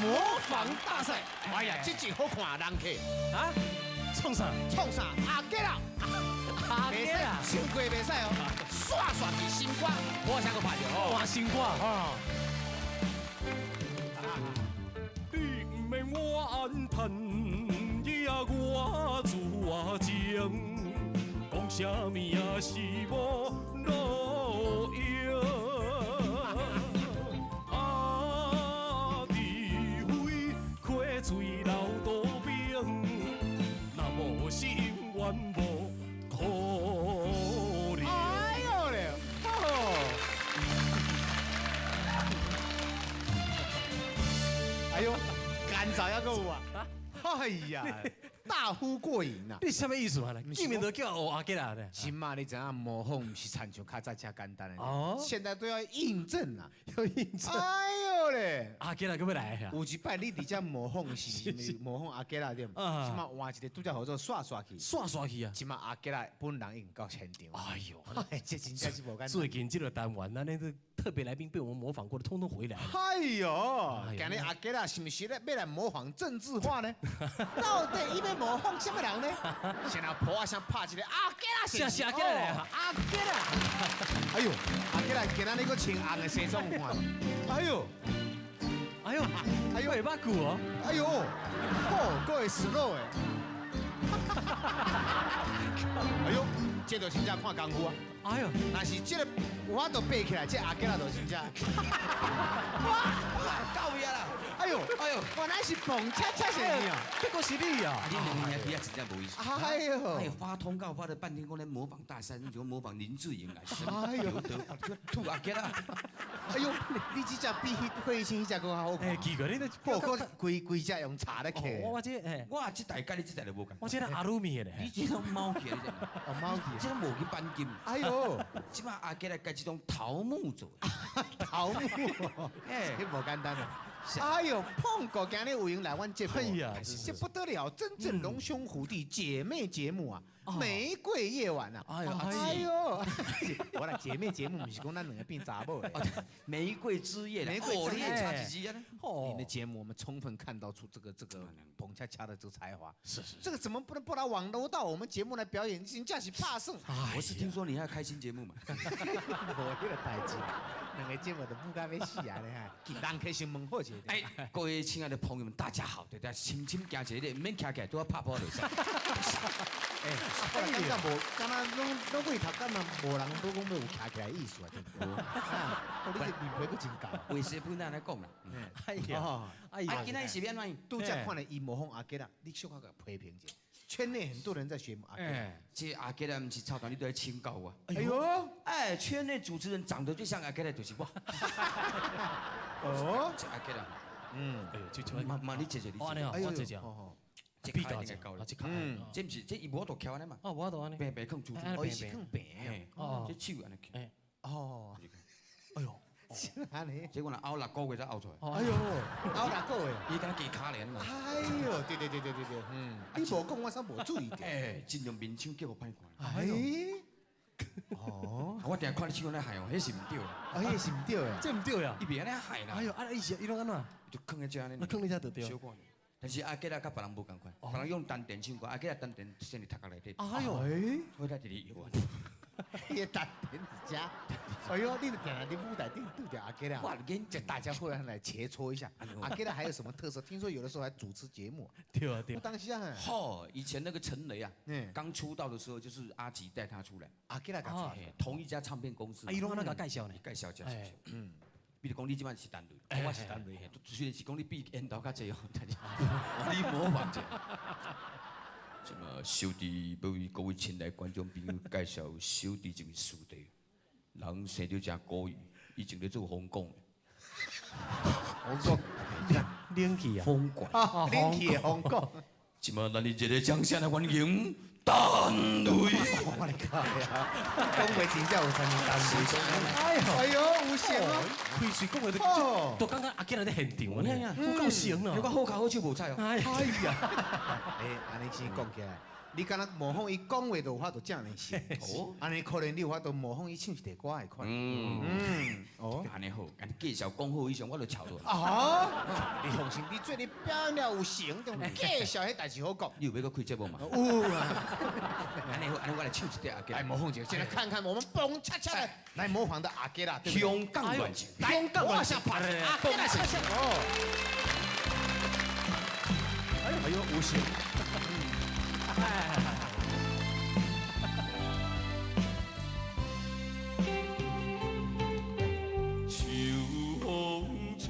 模仿大賽。哎呀，這集好看，人客啊，創啥？創啥？阿杰啦，阿杰啦，唱過袂使哦，刷刷是新歌，我先閣拍著哦。換新歌啊！你毋免怨嘆，伊啊我自情，講啥物也是無路用。啊，除非溪水流倒冰，若無是永遠無可能。哎呦咧，哦，哎呦，乾燥猶閣有啊！哎呀，大呼過癮啊！你啥物意思啊？見面就叫學阿杰啦？起碼你知影模仿毋是親像較早遮簡單的哦現在都要印證啊！要印證。哎呦咧！阿杰啦，閣欲來啊？有一擺你佇遮模仿是模仿阿杰啦對毋？這馬換一個拄才號做刷刷去，刷刷去啊！這馬阿杰啦本人已經到現場。哎呦，這真正是無簡單。最近這個單元，咱那個特別來賓被我們模仿過的，通通回來了。哎呦，今日阿杰啦，是毋是咧欲來模仿鄭智化呢？到底伊欲模仿啥物人呢？先來破啊聲拍一個阿杰啦，是阿杰啦，阿杰啦！哎呦，阿杰啦，今仔日閣穿紅的西裝看。哎呦，哎呦，哎呦，會捌句哦。哎呦，哦，閣會 slow 的。哎呦，這就真正看功夫啊！哎呦，若是這個有法度爬起來，這阿杰啦就真正。哇，到位啊啦！哎呦，哎呦，原來是彭恰恰先生啊！這個是你啊！你兩個兄弟啊，真正無意思。哎呦，哎呦，發通告發了半天，講咧模仿大賽，你就模仿林志穎啊？哎呦，吐阿杰啦！哎呦，你這隻比費玉清彼隻閣較好看。哎，奇怪，你這個規規隻用茶咧刻。我這哎，我這台佮你這台就無仝。我這阿魯米的咧。你這種貓起來，哦，貓起，這種無去扳金。哎呦，這馬阿杰來改這種桃木做。桃木，哎，這無簡單啊。哎呦，碰過今日有閒來阮節目，哎呀，這不得了，真正龍兄虎弟姐妹節目啊，玫瑰夜晚啊，哎呦，哎呦，我來姐妹節目，毋是講咱兩個變查某的，玫瑰之夜，玫瑰之夜差幾集啊？你的節目我們充分看到出這個彭恰恰的這個才華，是是，這個怎麼不能不來網羅到我們節目來表演？真正是拍算。我是聽說你要開新節目嘛？無彼個代誌，兩個節目都不該欲死啊！你看，人客先問好者。哎，各位親愛的朋友們，大家好！對對，深深行一個，毋免徛起來，拄仔拍波就使。哎，我感覺無，敢若攏攏過頭，敢若無人都講欲有徛起來意思啊，對不對？啊，你這面皮閣真厚。話說本來按呢講啦。哎呀，哎呀，啊，今仔是欲按怎？拄才看了伊模仿阿杰啦，你小可共批評者。圈內很多人在學阿杰。這阿杰啦，毋是臭蛋，你都來請教我。哎呦，哎，圈內主持人長得最像阿杰的，就是我。哦，這阿杰啦，嗯，哎呦，這這，媽媽你坐坐，你坐，哎呦，我坐坐，這比較高這嗯，這毋是這伊無法度徛按呢嘛？哦，無法度按呢，平平囥主，哦，伊是囥平，哦，這手按呢徛，哦，哎呦，是按呢，這我若拗六個月才拗出來，哎呦，拗六個月，伊敢若加跤爾嘛？哎呦，對對對對對對，嗯，你無講我煞無注意著，哎，盡量面手叫予歹看，哎。哦，我定看你手按呢害哦，彼是毋對，哦，彼是毋對的，這毋對呀，伊袂按呢害啦。哎呦，啊，伊是伊攏按怎？就囥佇遮按呢，那囥佇遮就對。小可。但是阿杰啦，佮別人無仝款，別人用丹田唱歌，阿杰啦丹田先佇頭殼內底。哎呦，所以才佇咧搖啊。伊的丹田佇遮。哎呦，你著定定佇舞台頂拄著阿杰啦。哇，這大家忽然來切磋一下，阿杰啦還有什麼特色？聽說有的時候還主持節目。對啊對。當時啊。吼，以前那個陳雷啊，剛出道的時候就是阿吉帶他出來。阿杰啦，同一家唱片公司。啊，伊攏按怎共介紹呢？介紹介紹。嗯。比如講你這擺是陳雷，我是陳雷，雖然是講你比緣投較濟哦，但是你模仿者。這麼小弟欲為各位親愛觀眾朋友介紹小弟這位師弟，人生得誠古意，以前咧做風管。風管，冷氣啊，風管，冷氣的風管。這麼咱佇熱烈掌聲來歡迎陳雷。我來靠呀！講話真正有親像陳雷。哎呦，哎呦，有型哦！開喙講話都，都感覺阿杰佇現場呢，有夠型哦！有個好跤好手無彩哦。哎呀，哎，按呢先講起來。你敢若模仿伊講話就有法度這樣像，按呢可能你有法度模仿伊唱一首歌的款。嗯，哦，按呢好，按呢介紹講好以上，我就抄落。啊，你放心，你做你表演了有成，就介紹彼代誌好講。你有欲閣開節目嘛？有啊。按呢好，按呢我來唱一塊阿杰。來模仿一下，先來看看我們蹦恰恰的來模仿的阿杰啦。香港戀情，香港戀情，阿杰來唱唱。哦。哎呦，有成。秋風吹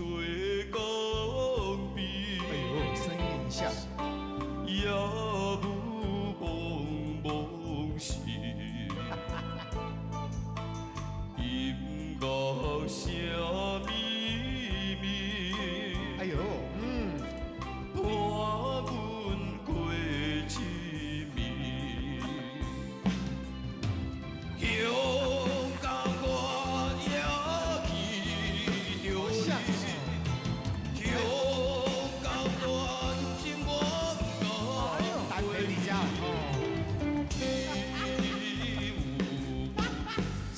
江邊，哎呦，聲音很像。夜霧濛濛時，音樂聲綿綿。哎呦，伴阮過一暝。香港我也記著你，香港戀情我不單飛離家。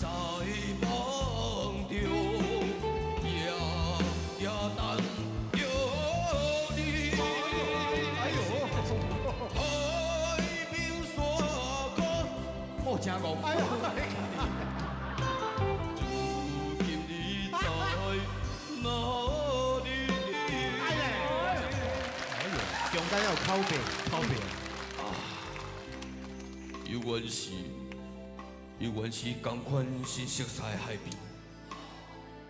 在夢中，夜夜等著你。哎呦，海面山谷，哦，真戆。哎呦，如今你在哪裡？哎嘞，中間要有口白，口白。猶原是仝款是熟似的海邊，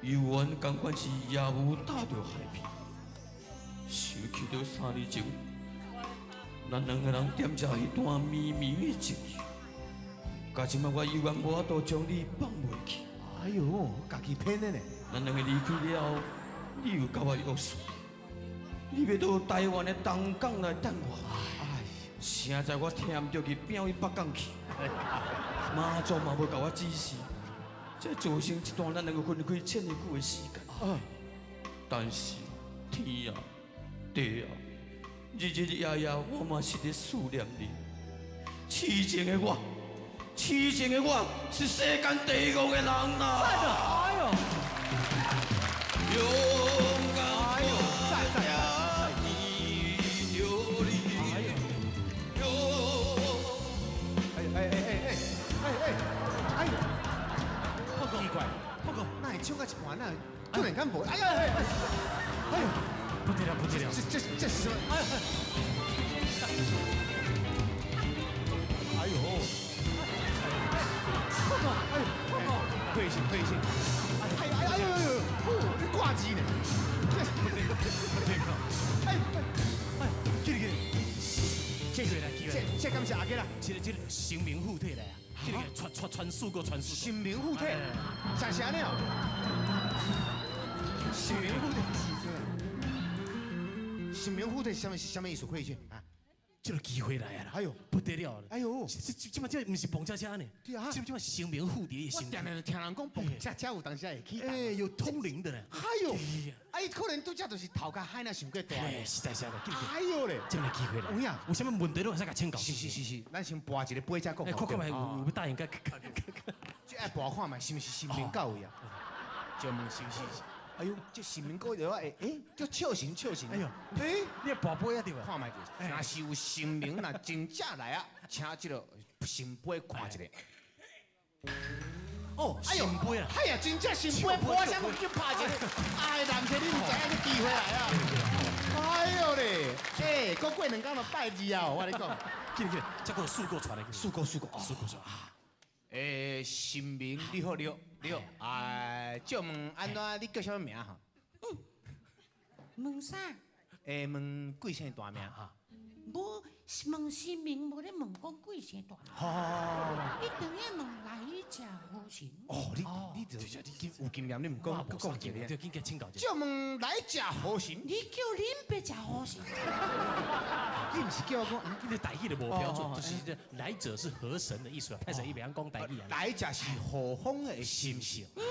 猶原仝款是夜霧打著海邊。想起著3年前，咱兩個人踮遮彼段綿綿的情誼，到這擺我猶原無法度將你放袂去。哎呦，家己編的呢。咱兩個離開了後，你又佮我約束，你欲到台灣的東港來等我。哎，實在我聽毋著去變去北港去，媽祖嘛無共我指示，才造成這段咱兩個分開這麼久的時間。但是天啊地啊，日日夜夜我嘛是咧思念你。痴情的我，痴情的我是世間第一戇的人啦。哎呦，勇敢哎呦，讚讚讚！見著你，哎哎哎哎哎哎哎！奇怪，報告，哪會唱到一半，哪會突然間無？哎呀哎哎！哎呦，不得了，不得了！這是什麼？哎哎呦！哎呦，退心退心！哎哎哎呦呦呦！你掛機呢？哎哎，起來起來，這個來，起來，這敢是阿杰啦？這個神明附體來啊！這個傳傳傳四個傳四個。神明附體，真是按呢哦？神明附體是啥？神明附體是啥物意思？快去啊！這個機會來啊！哎呦，不得了了！哎呦，這這這毋是蹦恰恰呢？對啊，這這神明附體的我定定聽人講蹦恰恰有當時會起。哎，有通靈的呢。哎呦，哎，可能拄才就是頭殼海那傷過大。實在是的。哎呦咧，這個機會來。有影，有啥物問題攏會使共請教。是是是是，咱先跋一個杯才講。哎，看看覓有欲答應佮。這愛跋看覓是毋是神明到位啊？就問是毋是？哎呦，這神明到位，哎哎，叫笑神笑神。哎呦，哎，你跋杯啊對吧？看覓者，若是有神明，若真正來啊，請這個聖杯看一下。哦，哎呦，聖杯啊！哎呀，真正聖杯，我啥物叫拍一個？哎，人客你毋知影這機會來啊！哎呦咧，哎，閣過兩工就拜二啊！我跟你講，去去，這個四個傳來，四個四個四個啊！欸，神明你好，你好，你好，啊，借問按怎？你叫啥物名哈？問啥？欸，問貴姓大名哈？無問神明，無咧問講貴姓大名。哦。你當然問來者何神？哦，你你有經驗，你毋講，閣講一个。對，緊請教一下。借問來者何神？你叫恁爸食何神？你毋是叫我講？你的台語就無標準，就是這來者是何神的意思啊？太神伊袂曉講台語啊。來者是何方的神聖？嗯，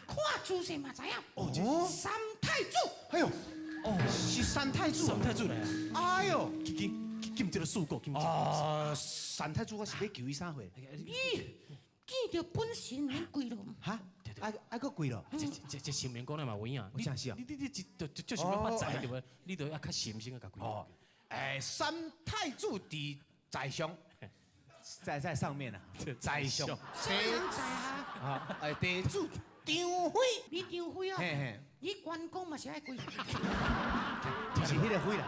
看姿勢嘛知影。哦，三太子。哎呦，哦，是三太子。三太子來啊！哎呦，緊緊金这个四个，金。哦，三太子，我是欲求伊啥货？你见著本神免跪落。哈？爱阁跪落？这神明讲的嘛有影。真是啊！你这就就想欲发财对无？你就要较神圣啊，共跪。哦，哎，三太子伫在上，在上面啊，在上。啥人在啊？啊，哎，地主张飞。你张飞哦？嘿嘿。你关公嘛是爱跪。是彼个飞啦，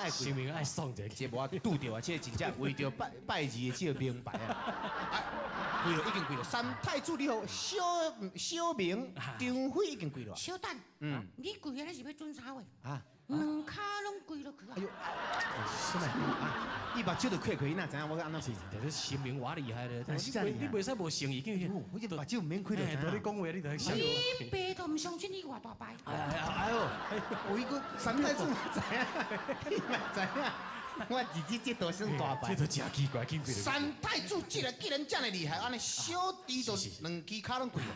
爱神明爱送者，这无拄著啊，这真正为著拜拜字的这个明牌啊，跪落已经跪落。三太子你好，小小明张飞已经跪落。小等，你跪下来是欲准啥话？啊，两跤拢跪落去啊！哎呦，什么？啊，伊目睭都开开，伊哪知影我按怎是？这神明偌厉害咧！你袂使无诚意，我这目睭毋免开就知。你讲话你就想。你爸都毋相信你偌大牌。哎呦，我一个三太子嘛知影，你嘛知影，我自己这都算大牌。这都真奇怪，三太子这个既然遮尔厉害，按呢小弟就两支跤拢跪落。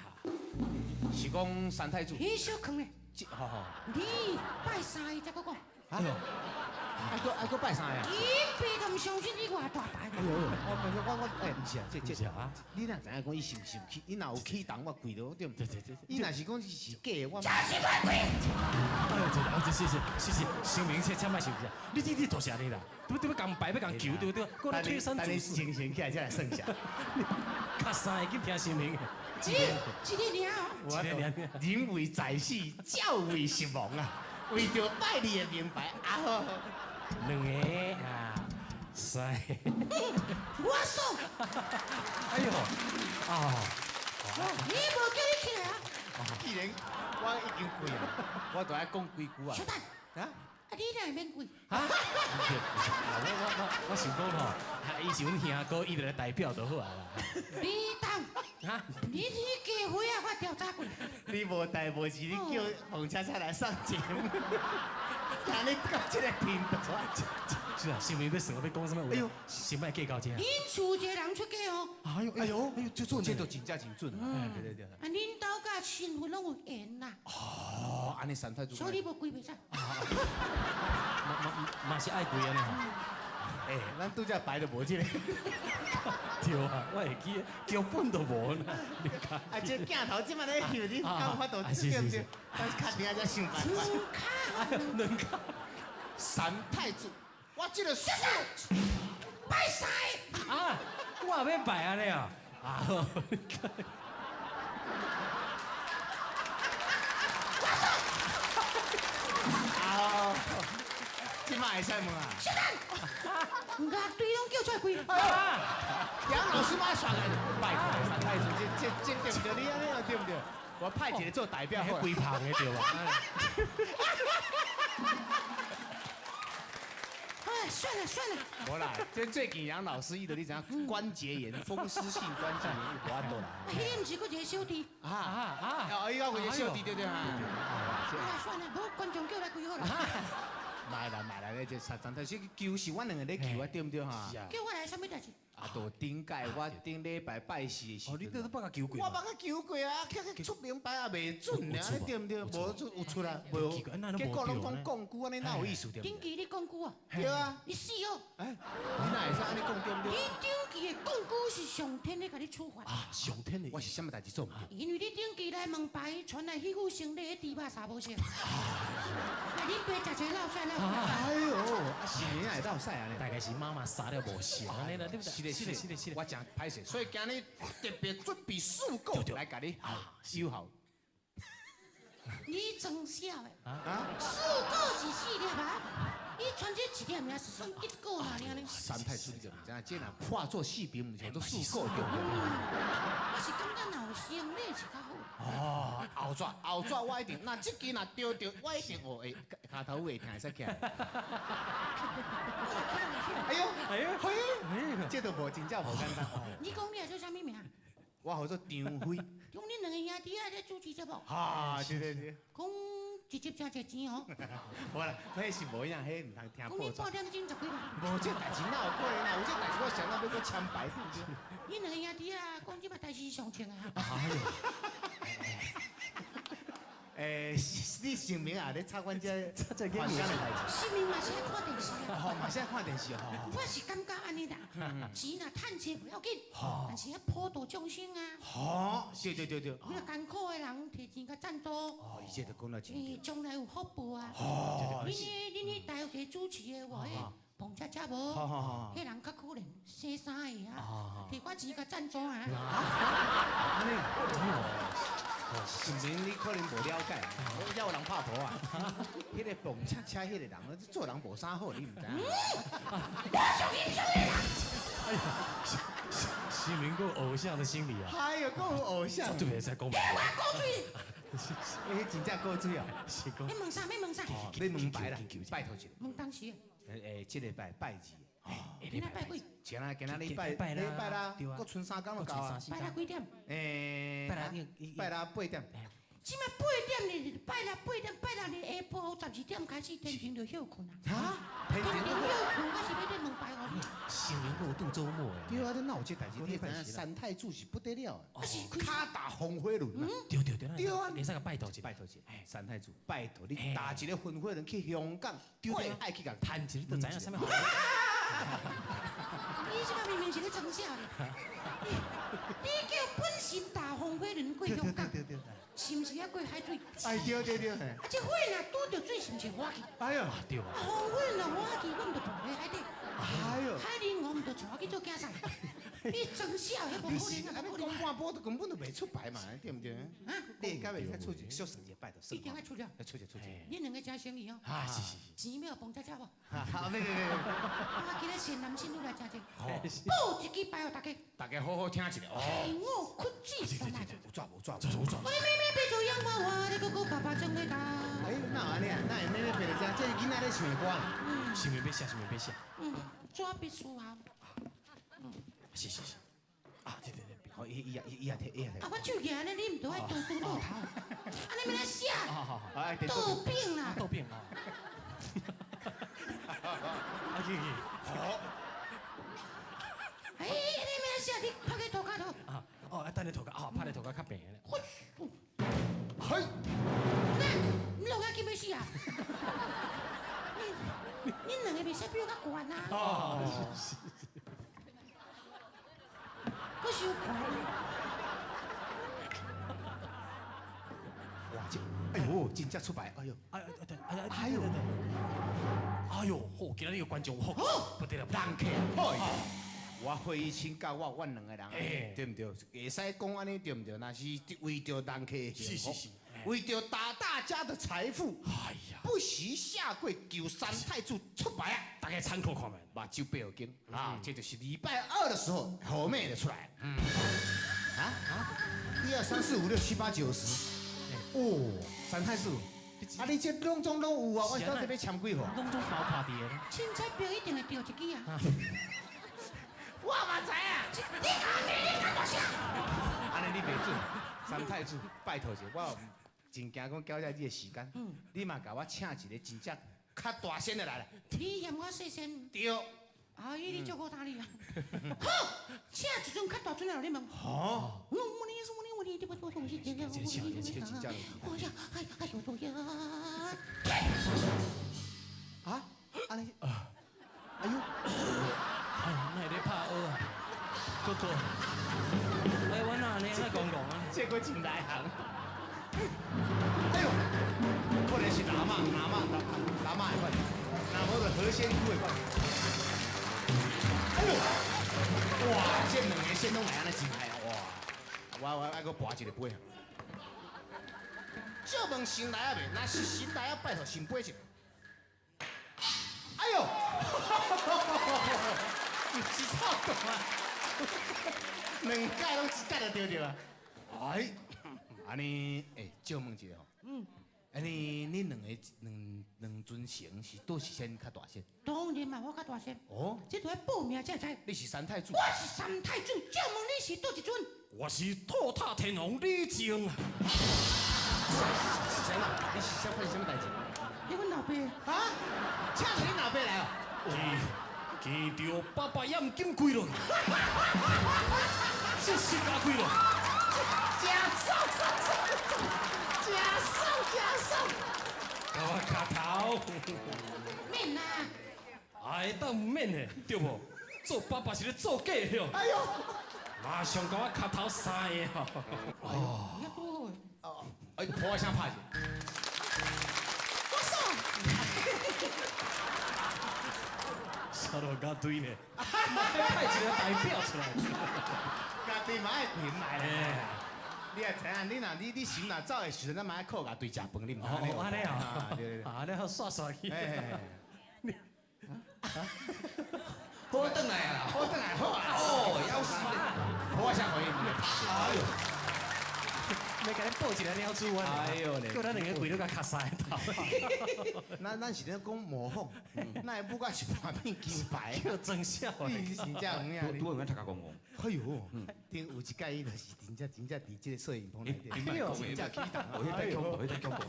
是讲三太子。你小坑咧。好好。你拜三个才阁讲。啊？爱阁拜三个啊？你爸都毋相信你偌大牌。哎呦，我哎，毋是啊，这啊，你哪知影讲伊是毋是有起？伊若有起动，我跪落对毋对？对。伊若是讲是假的，我。就是我跪。哎呦，这这是是神明这这莫是不是？你就是按呢啦，对对，欲共拜欲共求对对，阁来推三阻四。精神起来才来算啥？较三个去听神明。一个尔哦。一个尔。人为财死，鸟为食亡啊！为著拜你的名牌，啊好。两个啊，三个。我爽。哎呦，啊！你无叫你起来啊？既然我已经跪啊，我就爱讲几句啊。小等。啊？啊，你哪会免跪？啊？我想讲吼，伊是阮兄哥，伊就来代表就好啊啦。你当？啊？你去加伙啊？我调查过。你无代无志，你叫冯恰恰来上节目，听你到这个频道。是啊，神明欲算欲讲啥物话？哎呦，先莫计较这。恁厝一个人出家哦。哎呦哎呦哎呦，这准，这都真正真准。对对对。啊，恁兜佮身份拢有缘啦。哦，按呢三太子。所以你无跪袂使。嘛是爱跪按呢。哎，咱拄才牌都无这个。对啊，我会记，根本都无啦。啊，这镜头这摆咧翕，你敢有法度？对不对？咱确定才想办法。两跤。两跤。三太子，我这个拜三。啊，我也欲拜按呢啊。啊。啊。这摆会使问啊？小等，乐队拢叫出来跪。杨老师嘛耍个，拜托三太子，这对不对？你按呢对不对？我派一个做代表，规棚的对吧？哎，算了算了。无啦，这最近杨老师伊就你知影关节炎，风湿性关节炎，伊无法度啦。啊，彼个毋是阁一个小弟？啊啊啊！哦，伊阁有一个小弟对对啊。算了算了，无观众叫来跪好啦。买啦买啦，这三太子求是阮两个咧求啊，对毋对哈？叫我来啥物代志？啊，就顶届我顶礼拜拜四的时阵，哦，你都捌共求过？我捌共求过啊，去出名牌也袂准尔，对毋对？无出有出啊，无。结果拢讲讲句按呢，哪有意思对毋对？顶期你讲句啊？对啊。你死哦！哎，你哪会使按呢讲对毋对？你顶期的讲句是上天咧共你处罚。啊，上天的。我是啥物代志做毋对？因为你顶期来问牌，传来彼副生理的猪肉衫无色。啊，恁爸食一个落屎落。哎呦，啊是哪会落屎按呢？大概是妈妈杀了无色按呢啦，对不对？是的，是的，是的，是的。我真歹势，所以今日特别准备四个来共你修好。你装痟的？啊？四个是四粒啊？你传这一粒尔是算一个尔呢？三太子你就毋知影，这若化做四边，毋是叫做四个对不对？我是感觉若有生理是较好。哦，后纸后纸我一定，那这支若丢著，我一定学会，跤头会疼会使起来。哎呦，哎呦，嘿，这都无真正无简单。你讲你叫啥物名？我号做张飞。讲恁两个兄弟仔咧主持节目。哈，对对对。讲一集真济钱哦。无啦，彼是无影，彼毋通听报纸。讲你半点钟十几万。无这代志哪有可能啊？有这代志我想到欲阁签牌，对不对？恁两个兄弟仔讲这摆代志上穿啊。哎，欸，你姓名啊？咧插阮这这个代志。姓名嘛是爱看电视啊。吼，嘛是爱看电视吼。我是感觉按呢啦，钱若趁钱不要紧，但是爱普度众生啊。吼，对对对对。那艰苦的人提钱佮赞助。哦，伊这就讲了真对。将来有福报啊。哦。恁恁彼台有一个主持的话，彭恰恰无？彼人较可怜，生三个啊，提我钱佮赞助啊。按呢。是明你可能无了解，我有人拍婆啊。彼个蹦恰恰彼个人，做人无啥好，你毋知影。我上英雄的啦！哎呀，是明阁偶像的心理啊。哎呦，阁有偶像。对，袂使讲。我古锥。欸，真正古锥啊！是讲。你问啥？你问啥？你问牌啦，拜托一下。问当时。欸，这礼拜拜二。今仔拜几？前啊，今仔礼拜拜拜啦，阁賰三工就够啊。拜六几点？欸，拜六8点。这摆8点呢，拜六8点，拜六日下晡12点开始天庭就歇睏啊。哈？天庭休睏，我是欲咧问牌予你。新年阁有度周末诶。对啊，你哪有这代志？你知影三太子是不得了啊！是卡打风火轮啊！对对对。对啊，会使共拜托一下，拜托一下。三太子，拜托你搭一个风火轮去香港，我爱去共趁一下，就知影啥物好。你这个明明是咧装痟咧！你叫本身搭风火轮过香港，是毋是爱过海水？哎对对对！啊，这火若拄著水，是毋是火去？哎呦，对啊！风火若火去，我毋就浮咧海底。哎呦，海里我毋就带我去做竞赛。你装痟，彼无可能啊！你讲半晡都根本就袂出牌嘛，对毋对？啊，你会敢袂使出一小算一下，拜托。一定爱出了。出一出一。你两个真生意哦。啊，是是是。钱欲予彭恰恰无？好，别别别。我今日善男信女来诚济，报一支牌予大家。大家好好听一下哦。我屈指三来。有纸无纸？有纸。我的妹妹变做洋娃娃，你哥哥爸爸真伟大。哎，哪有按呢啊？哪会妹妹变做这？这是囡仔咧唱的歌。是毋欲写？是毋欲写？嗯，纸笔书啊。是是是。啊，对对对，好，伊伊也伊也摕，伊也摕。啊，我手举按呢，你毋著爱拄拄倒头，按呢欲来写。好好好。倒饼啦。倒饼啊。啊去去。好。哎，你欲来写？你拍去涂跤头。啊，哦，啊，等下涂跤，啊，拍咧涂跤较平咧。嘿。那，你落遐紧欲死啊？你两个袂使比我较悬啊！哦，是是。阁伤悬。哇，这，哎呦，真正出牌，哎呦，哎哎哎呦，哎呦，好，今日个观众好，不得了，人客，好，我会议请教我，阮两个人，对毋对？会使讲按呢，对毋对？若是为著人客的幸福，为著大大家的财富，哎呀，不惜下跪求三太子出牌啊！大家参考看觅，目睭闭紧啊！这就是礼拜二的时候，后面就出来。嗯，啊啊，1、2、3、4、5、6、7、8、9、10，哦，三太子，啊你这拢总拢有啊！我到底欲签几号？拢总包括伫的。凊彩标一定会中一支啊！我嘛知啊！你讲你你讲大声！按呢你袂准，三太子，拜托一下，我真惊讲搅扰你的时间，你嘛共我请一个真正较大仙的来啦。你嫌我细仙？对。哎，你足好打理啊！好，请一尊较大尊的来你问。好。啊？按呢？哎呦！哎，哪会咧拍蚵啊？哥哥，哎，我哪按呢？爱讲讲啊？这阁真内行。哎呦，可能是阿嬷，阿嬷，阿嬷的款，若无就何仙姑的款。哎呦，哇，这两个线拢来按呢真害哇！我爱阁跋一个杯。借问神来啊未？若是神来啊，拜托神飞一下。哎呦，毋是臭蛋啊！两届拢一届就对著啊！哎，按呢，欸，借问一下吼。嗯。按呢，你两个两两尊神是佗一仙较大仙？当然嘛，我较大仙。哦。这著爱报名才知。你是三太子。我是三太子，借问你是佗一尊？我是托塔天王李靖啊。是啥啦？你是啥发生啥物代志？你阮老爸。啊？请著恁老爸来哦。见著爸爸也毋敢开落，这是加开落。真爽爽爽，真真爽真爽。共我跤头。免啦。哎，当毋免的，对无？做爸爸是咧做假的哟。哎呦！马上共我跤头三个吼。哦。哦。哎，破声拍者。我爽。煞落甲对呢，派一个代表出来。家己嘛爱评来咧。你也知影，你若你你心若走的时阵，咱嘛爱靠共队食饭，你毋知？哦，按呢啊，对对对，按呢好煞煞去。好转来啊！好转来好啊！哦，枵死咧！我声予伊。哎呦！欲共你报一个鸟鼠丸。哎呦咧！叫咱两个跪咧共磕三个头。咱是咧讲模仿，那会舞到一半变金牌？叫装痟的。你是真正有影。拄好用读甲戆戆。哎呦，顶有一届伊就是真正真正伫这个摄影棚内底，真正起动。哦，彼太恐怖，彼太恐怖。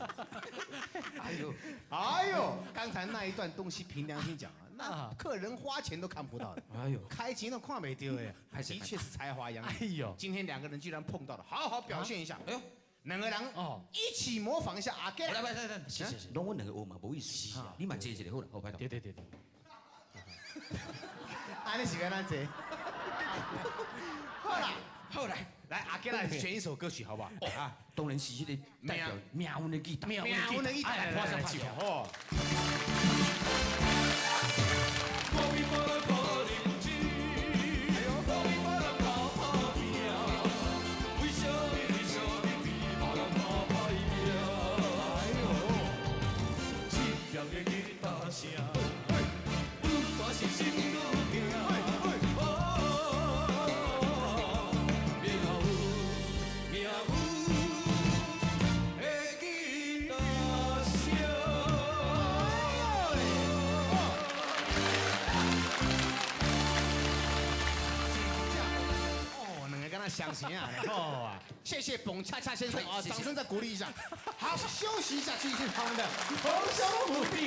哎呦，哎呦，刚才那一段东西，凭良心讲啊，那客人花钱都看不到的。哎呦，开钱都看袂著的，的确是才华洋溢。哎呦，今天两个人居然碰到了，好好表现一下。哎呦，两个人哦，一起模仿一下阿杰。来来来来，谢谢谢。拢阮两个学嘛无意思，你嘛坐一个好啦，好拜托。对对对对。按呢是欲按怎坐？好啦，好来，来阿杰来选一首歌曲好不好？啊，当然是彼个代表命运的吉他，命运的吉他，来，拍声拍哦。相信啊！哦，谢谢彭恰恰先生啊，掌声再鼓励一下。好，休息一下，继续他们的龙兄虎弟。